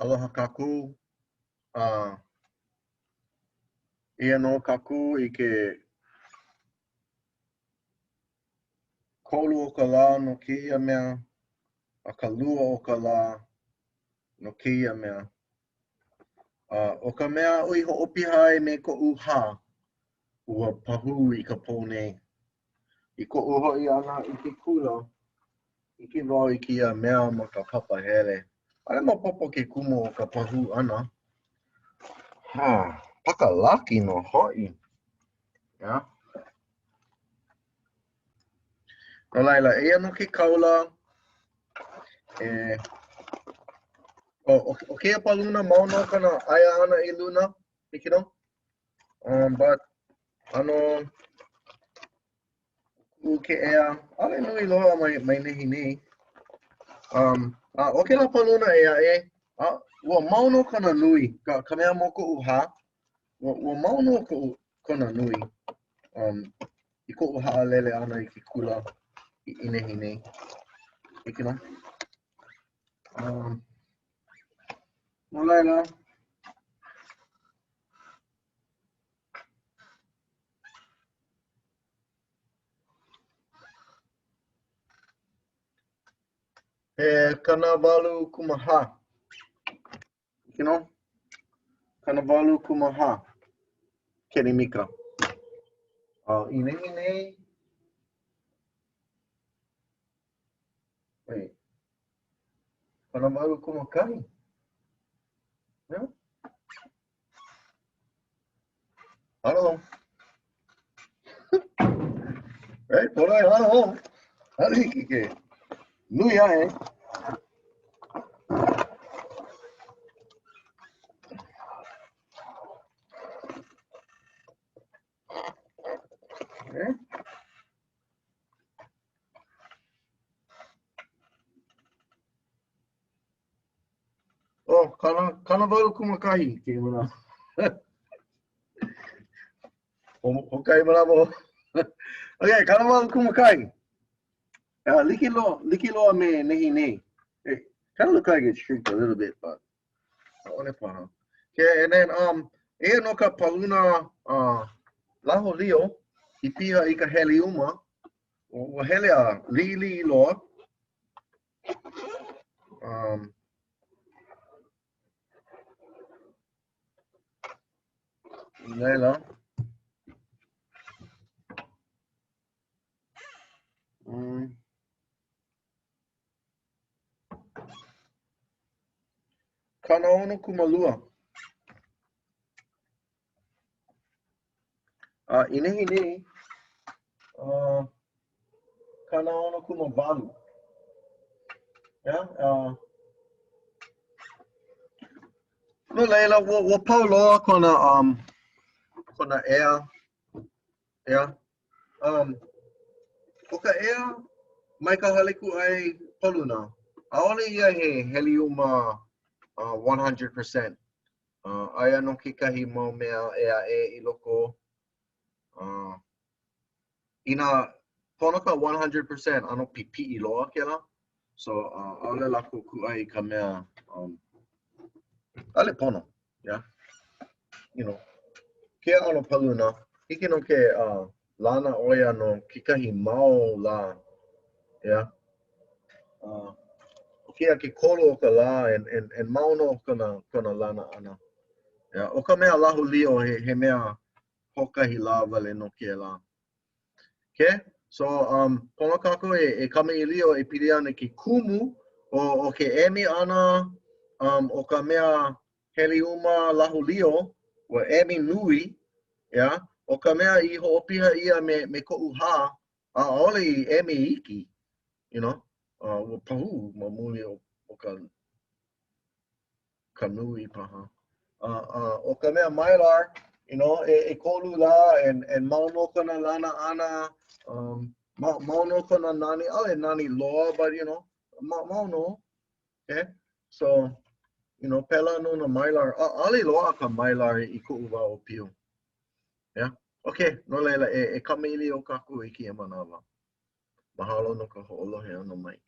Aloha kākou. Uh, eia nō kākou i ke kolu o ka lā no kēia mea, a ka lua o ka lā no kēia mea. Uh, ʻo ka mea aʻu i hoʻopiha ai me koʻu hā, ua pahū i ka pō nei. I koʻu hoʻi ʻana i ke kula, ʻike wau i kēia mea ma ka papahele. ʻAʻole maopopo ke kumu o ka pahū ʻana. Ha, pakalaki nō hoʻi. Yeah. No laila, eia nō ke kaula. E, o, o, o kēia paluna mau nō kona aia ʻana i luna. Hiki nō? Um, but, ʻano, kuʻu ke ea, ʻaʻole nui loa mai, mai nehinei. Um, a ʻo kēlā paluna ʻē aʻe, a, ua mau nō kona nui, ka, ka mea ma koʻu hā, ua, ua mau nō koʻu, kona nui. Um, i koʻu haʻalele ʻana i ke kula i, i nehinei. Hiki nō? Um, no laila, He 84. Hiki nō? 84 kenimika. Uh, i nehinei, wait, 81. Yeah. I don't know. Right? Pono e hana hou. ʻAʻole hiki ke nui aʻe. Okay. Oh, kana, 81 kēia manawa. Hoʻokahi manawa. okay, 81. Uh, like loa, like loa me nehinei. It kind of look like it shrinked a little bit, but ʻaʻole paha. Okay, and then, um, eia nō ka paluna uh, laho lio i piha i ka heliuma. Ua hele a liʻiliʻi loa. Um, laila. Um, 62. A i nehinei, uh, 68. Yeah, uh, no laila, ua, ua pau loa kona, um, kona ea. Yeah. Um, ʻo ka ea mai ka hale kūʻai paluna, ʻaʻole ia he heliuma uh, 100%. Uh, aia nō kekahi mau mea ʻē aʻe i loko. Uh, inā pono ka 100% ʻano pipiʻi loa kēlā. So, uh, ʻaʻole lākou kūʻai i ka mea um, ʻaʻole pono. Yeah. You know, kēia ʻano paluna, hiki nō ke uh, lana ʻo ia no kekahi mau lā. Yeah. Uh, ʻo kēia ke kolu o ka lā and, and, and mau nō kona, kona lana ʻana. Yeah. ʻO ka mea laho lio, he, he mea hoʻokahi lā wale nō kēlā. Okay? So, um, pono kākou e, e kamaʻilio e pili ana ke kumu o, o ke emi ʻana um, o ka mea heliuma laho lio, ua emi nui, yeah? ʻo ka mea i hoʻopiha ʻia me, me koʻu hā, a ʻaʻole i emi iki, you know, uh, ua pahū ma muli o, o ka, ka nui paha. Uh, uh, ʻo ka mea mylar, you know, e, ʻekolu lā, and, and mau nō kona lana ʻana, um, mau, mau nō kona nani, ʻaʻole nani loa, but, you know, mau, mau nō. Okay? So, you know, pēlā nō nā mylar. ʻAʻole loaʻa ka mylar i koʻu wā ʻōpio. Yeah? Okay, no laila, e, e kamaʻilio kākou i kēia manawa. Mahalo no ka hoʻolohe ʻana mai.